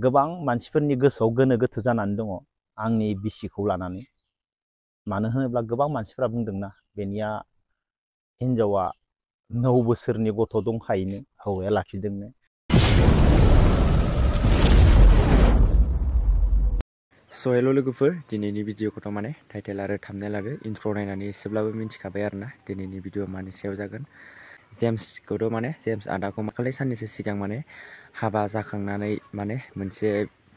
गोबां मानसिफोरनि गोसोआव गोनो गोथो जानानै दङ आंनि बिसिखौ लानानै। मानो होनोब्ला गोबां मानसिफोरा बुंदोंना बेनिया हिनजावा 9 बोसोरनि गथ' दंखायोनो, हौवाया लाखिदोंनो। हेल' लोगोफोर, दिनैनि भिडिअखौथ' माने टाइटेल आरो थाम्बनेल आरो इन्ट्र' नायनानै एसेब्लाबो मिन्थिखाबाय आरोना दिनैनि भिडिअ मानि सायाव जागोन। जेम्सखौथ' माने जेम्स आदाखौ माखालि साननैसो सिगां माने हाबा जाखांनानै माने मोनसे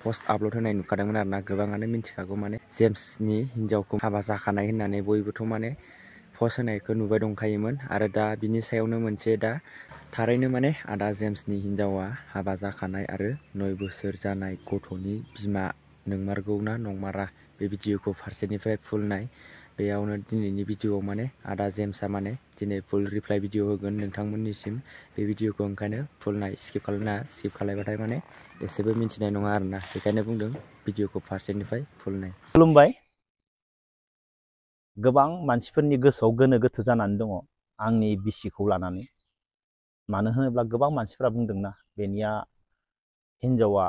पस्ट आपल'ड होनाय नुखादोंमोन आरोना। गोबाङानो मिन्थिखागौ माने जेम्सनि हिन्जावखौ हाबा जाखानाय होननानै बयबोथ' माने पस्ट होनायखौ नुबाय दंखायोमोन। आरो दा बिनि सायावनो मोनसे दा थारैनो माने आदा जेम्सनि हिन्जावा हाबा जाखानाय आरो 9 बोसोर जानाय गथ'नि बिमा नोंमारगौ ना नंमारा, बे भिडिअखौ फारसेनिफ्राय फुल नाय। बेयावनो दिनैनि भिडिअआव माने आदा जेम्सआ माने दिनै फुल रिप्लाइ भिडिअ होगोन नोंथांमोननिसिम। बे भिडिअखौ ओंखायनो फुल नाय, स्किप खालामनाङा। स्किप खालामबाथाय माने एसेबो मिन्थिनाय नङा आरोना। बेखायनो बुंदों भिडिअखौ फारसेनिफ्राय फुल नाय। खुलुमबाय। गोबां मानसिफोरनि गोसोआव गोनो गोथो जानानै दङ आंनि बिसिखौ लानानै। मानो होनोब्ला गोबां मानसिफोरा बुंदोंना बेनिया हिनजावा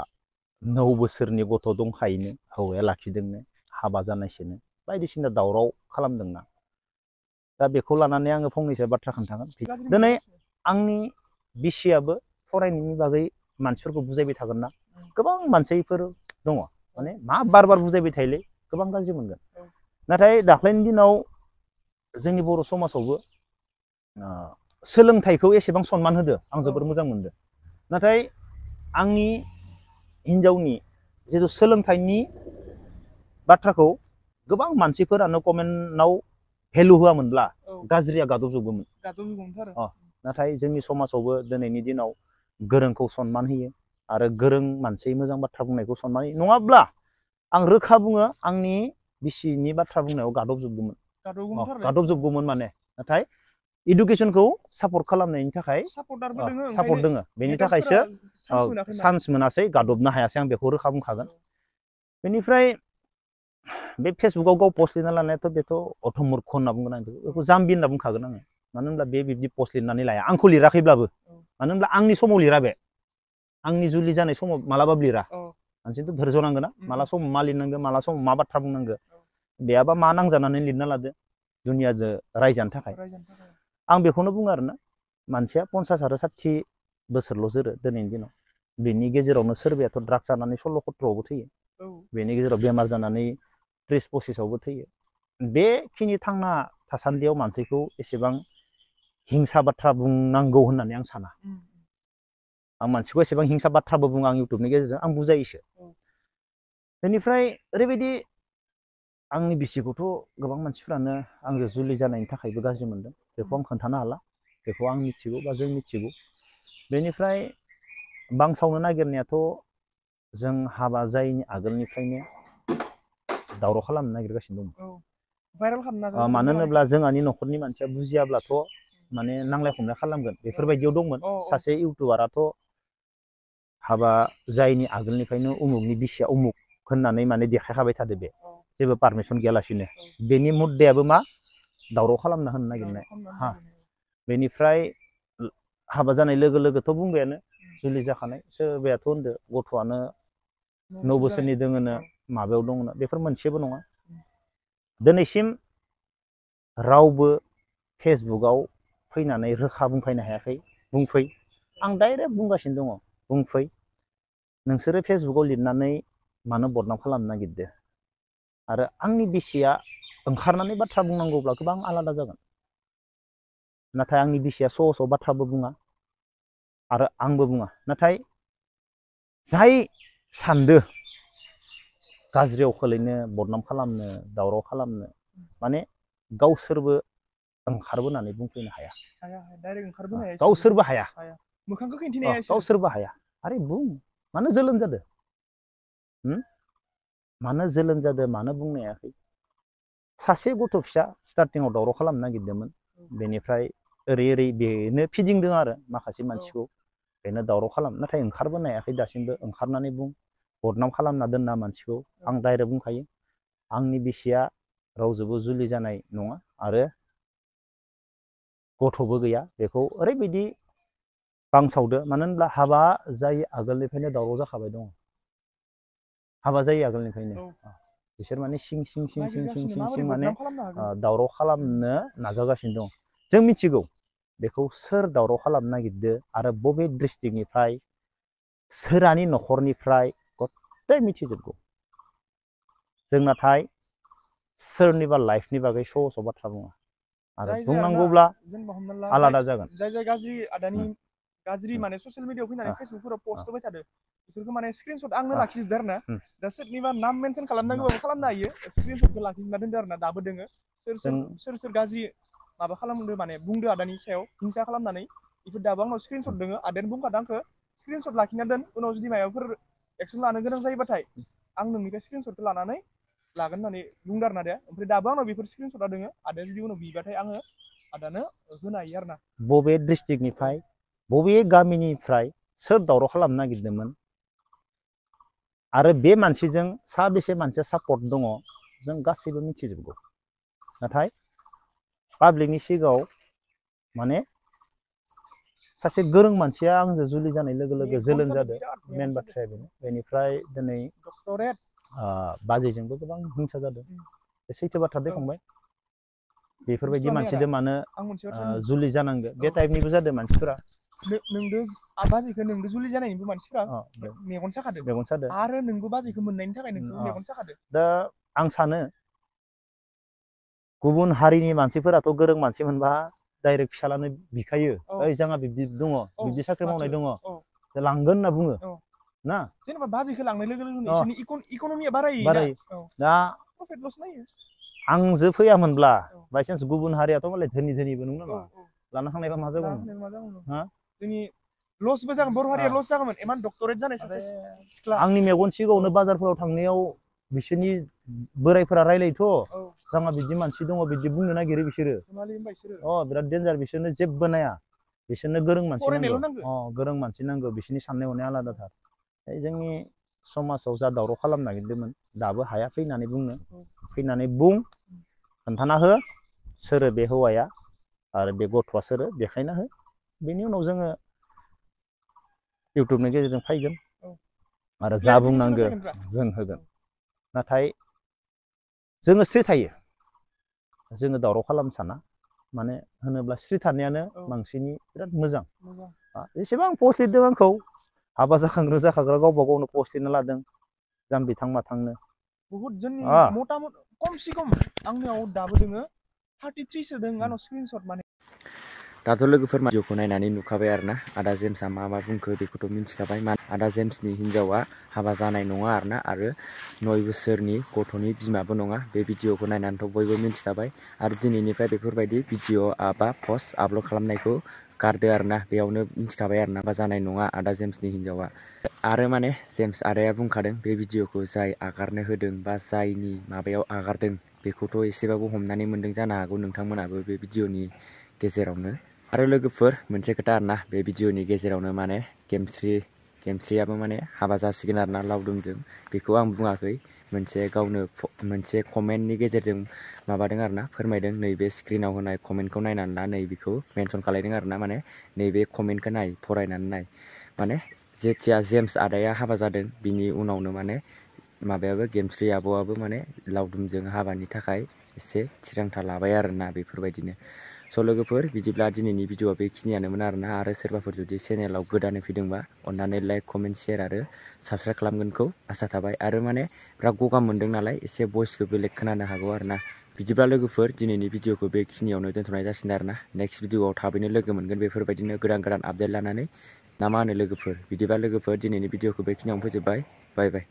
9 बोसोरनि गथ' दंखायोनो, हौवाया लाखिदोंनो, हाबा जानायसोनो, बायदिसिना दावराव खालामदोंना। दा बेखौ लानानै आङो फंनैसो बाथ्रा खोन्थागोन। दिनै आंनि बिसियाबो फरायनायनि बागै मानसिफोरखौ बुजायबाय थागोन ना। गोबां मानसिफोर दङ माने मा बार बार बुजायबाय थायोलै, गोबां गाज्रि मोनगोन। नाथाय दाख्लैनि दिनाव जोंनि बर' समाजावबो सोलोंथाइखौ एसेबां सनमान होदो, आं जोबोर मोजां मोनदों। नाथाय आंनि हिन्जावनि जिथु सोलोंथाइनि बाथ्राखौ गोबां मानसिफोरानो कमेन्टआव भेलु होआमोनब्ला गाज्रिया गादबजोबगौमोन। नाथाय जोंनि समाजावबो दिनैनि दिनाव गोरोंखौ सनमान होयो आरो गोरों मानसि मोजां बाथ्रा बुंनायखौ सनमान होयो। नङाब्ला आं रोखा बुङो आंनि बिसिनि बाथ्रा बुंनायाव गादबजोबगौमोन माने। नाथाय इडुकेसनखौ सापर्ट खालामनायनि थाखाय सापर्ट दोङो, बेनि थाखायसो चान्स मोनासै, गादबनो हायासै, आं बेखौ रोखा बुंखागोन। बेनिफ्राय बे फेसबुकाव गाव पस्ट लिरना लानायाथ' बेथ' अधमूर्ख होनना बुंगोन आं बेखौ जाम्बि होनना बुंखागोन आङो। मानो होनब्ला बे बिब्दि पस्ट लिरनानै लाया, आंखौ लिराखैब्लाबो। मानो होनब्ला आंनि समाव लिरा बे, आंनि जुलि जानाय समाव मालाबाबो लिरा। मानसिथ' धैर्य नांगोन ना, माला समाव मा लिरनांगौ, माला समाव मा बाथ्रा बुंनांगौ। बेयाबा मा नांजानानै लिरना लादो दुनियाजों रायजानो थाखाय। आं बेखौनो बुङो आरोना, मानसिया 50 आरो 60 बोसोरल' जोरो दिनैनि दिनाव। बेनि गेजेरावनो सोरबायाथ' ड्राग्स जानानै 16-17आवबो थैयो, बेनि गेजेराव बेमार जानानै 30-25आवबो थैयो। बेखिनि थांना थासान्दियाव मानसिखौ एसेबां हिंसा बाथ्रा बुंनांगौ होननानै आं साना। आं मानसिखौ एसेबां हिंसा बाथ्राबो बुङा, आं इउटुबनि गेजेरजों आं बुजायोसो। बेनिफ्राय ओरैबायदि आंनि बिसिखौथ' गोबां मानसिफ्रानो आंजों जुलि जानायनि थाखायबो गाज्रि मोनदों, बेखौ आं खोन्थानो हाला, बेखौ आं मिथिगौ बा जों मिथिगौ। बेनिफ्राय बांसावनो नागिरनायाथ' जों हाबा जायैनि आगोलनिफ्रायनो दावराव खालामनो नागिरगासिनो दं। मानो होनोब्ला जोंहानि न'खरनि मानसिया बुजियाब्लाथ' माने नांलाय खमलाय खालामगोन, बेफोरबायदियाव दंमोन। सासे इउटुबाराथ' हाबा जायैनि आगोलनिफ्रायनो उमुगनि बिसिया उमुग होननानै माने देखायखाबाय थादो, बे जेबो पारमिसन गैयालासिनो। बेनि मुद्दायाबो मा, दावराव खालामना होनो नागिरनाय। बेनिफ्राय हाबा जानाय लोगो लोगोथ' बुंबायानो जुलि जाखानाय, सोरबायाथ' होनदो गथ'आनो 9 बोसोरनि दोङोनो, माबायाव दङनो, बेफोर मोनसेबो नङा। दिनैसिम रावबो फेसबुकाव फैनानै रोखा बुंफैनो हायाखै, बुंफै। आं डाइरेक्ट बुंगासिनो दङ, बुंफै। नोंसोरो फेसबुकाव लिरनानै मानो बदनाम खालामनो नागिरदो? आरो आंनि बिसिया ओंखारनानै बाथ्रा बुंनांगौब्ला गोबां आलादा जागोन। नाथाय आंनि बिसिया सहसाव बाथ्राबो बुङा आरो आंबो बुङा। नाथाय जाय सानदो गाज्रियाव खोलैनो, बदनाम खालामनो, दावराव खालामनो, माने गावसोरबो ओंखारबोनानै बुंफैनो हाया। गावसोरबो हाया, गावसोरबो हाया। आरे बुं, मानो जोलोम जादो? मानो जोलोम जादो, मानो बुंनो हायाखै? सासे गथ' फिसा स्टार्टिङाव दावराव खालामनो नागिरदोंमोन, बेनिफ्राय ओरै बेनो फिदिंदों आरो माखासे मानसिखौ, बेनो दावराव खालाम। नाथाय ओंखारबोनो हायाखै दासिमबो। ओंखारनानै बुं, बदनाम खालामना दोनना मानसिखौ। आं डाइरेक्ट बुंखायो, आंनि बिसिया रावजोंबो जुलि जानाय नङा आरो गथ'बो गैया। बेखौ ओरैबायदि बांसावदो, मानो होनब्ला हाबा जायै आगोलनिफ्रायनो दावराव जाखाबाय दङ। हाबा जायो आगोलनिफ्रायनो बिसोर माने सिं माने दावराव खालामनो नाजागासिनो दं जों मिथिगौ बेखौ सोर दावराव खालामनो नागिरदो आरो बबे डिस्ट्रिक्टनिफ्राय सोरानि न'खरनिफ्राय गथाय मिथिजोबगौ जों नाथाय सोरनिबा लाइफनि बागै स'स बाथ्रा बुङा आरो बुंनांगौब्ला आलादा जागोन जाय गाज्रि आदानि गाज्रि माने ससियेल मिडियायाव फैनानै फेसबुकफोराव पस्ट होबाय थादो बेफोरखौ माने स्क्रिनशट आंनो लाखिजोबदो आरो ना दा सोरनिबा नाम मेनसन खालामनांगौबाबो खालामनो हायो स्क्रिनशटखौ लाखिजोबना दोनदो आरो ना दाबो दोङो सोर गाज्रि माबा खालामदो माने बुंदो आदानि सायाव हिंसा खालामनानै बेफोर दाबो आंनाव स्क्रिनशट दोङो आदायानो बुंखादों आंखौ स्क्रिनशट लाखिना दोन उनाव जुदि माबाफोर एक्सन लानो गोनां जायोबाथाय आं नोंनिफ्राय स्क्रिनशटखौ लानानै लागोन होननानै बुंदो आरो ना आदाया ओमफ्राय दाबो आंनाव बेफोर स्क्रिनशटआ दोङो आदाया जुदि उनाव बिबाथाय आङो आदानो होनो हायो आरो ना बबे डिस्ट्रिक्टनिफ्राय बबे गामिनिफ्राय सोर दावराव खालामनो नागिरदोंमोन आरो बे मानसिजों साबेसे मानसिया सापर्ट दङ जों गासैबो मिथिजोबगौ नाथाय पाब्लिकनि सिगाङाव माने सासे गोरों मानसिया आंजों जुलि जानाय लोगो लोगो जोलों जादों मेन बाथ्राया बेनो बेनिफ्राय दिनै बाजैजोंबो गोबां हिंसा जादों बे सैथो बाथ्रा दैखांबाय बेफोरबायदि मानसिजों मानो जुलि जानांगौ बे टाइपनिबो जादों मानसिफोरा नोंदो बाजैखौ नोंदो जुलि जानायनिबो मानसिफोरा मेगन साखादों आरो नोंबो बाजैखौ मोननायनि थाखाय नोंखौ मेगन साखादों दा आं सानो गुबुन हारिनि मानसिफोराथ' गोरों मानसि मोनबा डाइरेक्ट फिसालानो बिखायो ओइ जोंहा बिब्दि दङ बिब्दि साख्रि मावनाय दङ लांगोन होनना बुङो ना जेनेबा बाजैखौ लांनाय लोगो लोगोनो इसोरनि इक'नमिया बारायो दा प्रफिट लस नायो आंजो फैयामोनब्ला बायसान्स गुबुन हारियाथ' मालाय धोनिबो नंगौ नामा लाना थांनायबा मा जागौमोन जोंनि लसबो जागोन बर' हारिया लस जागौमोन इमान डक्टरेट जानाय सासे सिख्ला आंनि मेगन सिगाङावनो बाजारफोराव थांनायाव बिसोरनि बोरायफोरा रायलायोथ' जोंहा बिदि मानसि दङ बिदि बुंनो नागिरो बिसोरो बिराद डेन्जार बिसोरनो जेबो नाया बिसोरनो गोरों मानसि नांगौ गोरों मानसि नांगौ बिसोरनि साननाय हनाया आलादाथार जोंनि समाजाव जा दावराव खालामनो नागिरदोंमोन दाबो हाया फैनानै बुंनो फैनानै बुं खोन्थाना हो सोरो बे हौवाया आरो बे गथ'आ सोरो देखायना हो बेनि उनाव जोङो इउटुबनि गेजेरजों फैगोन आरो जा बुंनांगौ जों होगोन नाथाय जोङो स्ट्रिट थायो जोङो दावराव खालामनो साना माने होनोब्ला स्ट्रिट थानायानो मानसिनि बिराद मोजां एसेबां पस्ट लिरदों आंखौ हाबा जाखाग्रा गावबा गावनो पस्ट लिरना लादों जाम्बि थां माथांनो बहुत जोंनि मथा खमसे खम आंनियाव दाबो दोङो 33 सो दोङो आंनाव स्क्रिनशट माने दाथ' लोगोफोर भिडिअखौ नायनानै नुखाबाय आरोना आदा जेम्सआ मा बुंखो बेखौथ' मिन्थिखाबाय आदा जेम्सनि हिन्जावा हाबा जानाय नङा आरोना आरो 9 बोसोरनि गथ'नि बिमाबो नङा बे भिडिअखौ नायनानैथ' बयबो मिन्थिखाबाय आरो दिनैनिफ्राय बेफोरबायदि भिडिअ बा पस्ट आपल'ड खालामनायखौ गारदो आरोना बेयावनो मिन्थिखाबाय आरोना हाबा जानाय नङा आदा जेम्सनि हिन्जावा आरो माने जेम्स आदाया बुंखादों बे भिडिअखौ जाय आगारनो होदों बा जायनि माबायाव आगारदों बेखौथ' एसेबाबो हमनानै मोन्दों जानो हागौ नोंथांमोनाबो बे भिडिअनि गेजेरावनो आरो लोगोफोर मोनसे खोथा आरोना बे भिडिअनि गेजेरावनो माने गेमस्रियाबो माने हाबा जासिगोन आरोना लावदुमजों बेखौ आं बुङाखै मोनसे गावनो मोनसे कमेन्टनि गेजेरजों माबादों आरोना फोरमायदों नैबे स्क्रिनाव होनाय कमेन्टखौ नायनानै ला नैबेखौ मेनसन खालायदों आरोना माने नैबे कमेन्टखौ नाय फरायनानै नाय माने जेथिया जेम्स आदाया हाबा जादों बिनि उनावनो माने माबायाबो गेमस्रि आब'आबो माने लावदुमजों हाबानि थाखाय एसे थिरांथा लाबाय आरोना बेफोरबायदिनो स' लोगोफोर बिदिब्ला दिनैनि भिडिअआ बेखिनियानोमोन आरोना आरो सोरबाफोर जुदि चेनेलाव गोदानै फैदोंबा अन्नानै लाइक कमेन्ट शेयार आरो साबस्क्राइब खालामगोनखौ आसा थाबाय आरो माने बिराद गगा मोन्दों नालाय एसे भइसखौ बेलेग खोनानो हागौ आरोना बिदिब्ला लोगोफोर दिनैनि भिडिअखौ बेखिनियावनो दोनथ'नाय जासिगोन आरोना नेक्स्ट भिडिअआव थाबैनो लोगो मोनगोन बेफोरबायदिनो गोदान आपडेट लानानै ना मा होनो लोगोफोर बिदिब्ला लोगोफोर दिनैनि भिडिअखौ बेखिनियावनो फोजोबबाय बाय बाय